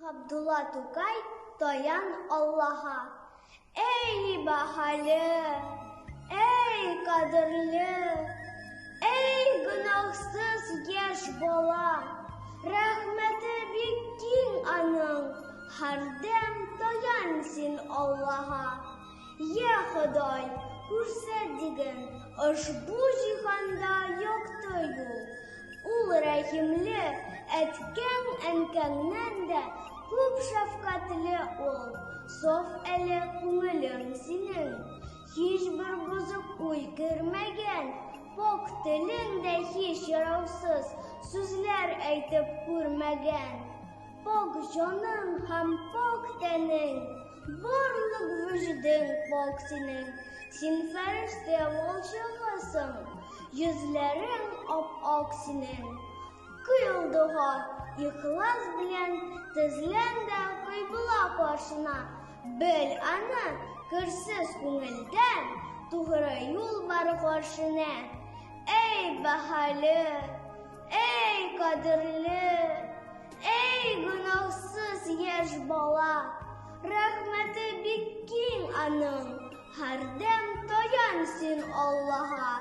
Габдулла Тукай Таян Аллаһа. Әй баһалы, әй кадерле, әй гөнаһсыз яшь бала, рәхмәте бик киң аның, һәрдәм таян син Аллаһа. Йә Ходай, күрсәт диген, ошбу җиһанда якты юл. Ул рәхимле, әткәң-әнкәңнән дә күп шәфкатьле ул. Саф әле күңелең синең, һичбер бозык уй кермәгән, пакь телең дә һич яраусыз сүзләр әйтеп күрмәгән. Пакь җаның һәм пакь тәнең, барлык вөҗүдең пакь синең. Син фәрештә валчыгысың, йөзләрең ап-ак синең. Кыйл дога, ихлас белән тезлән дә кыйбла каршына. Бел аны, керсез күңелдән тугры юл бар каршына. Әй бәһале, әй кадерле, әй гөнаһсыз яшь бала, рәхмәте бик киң аның, һәрдәм таян син Аллаһа.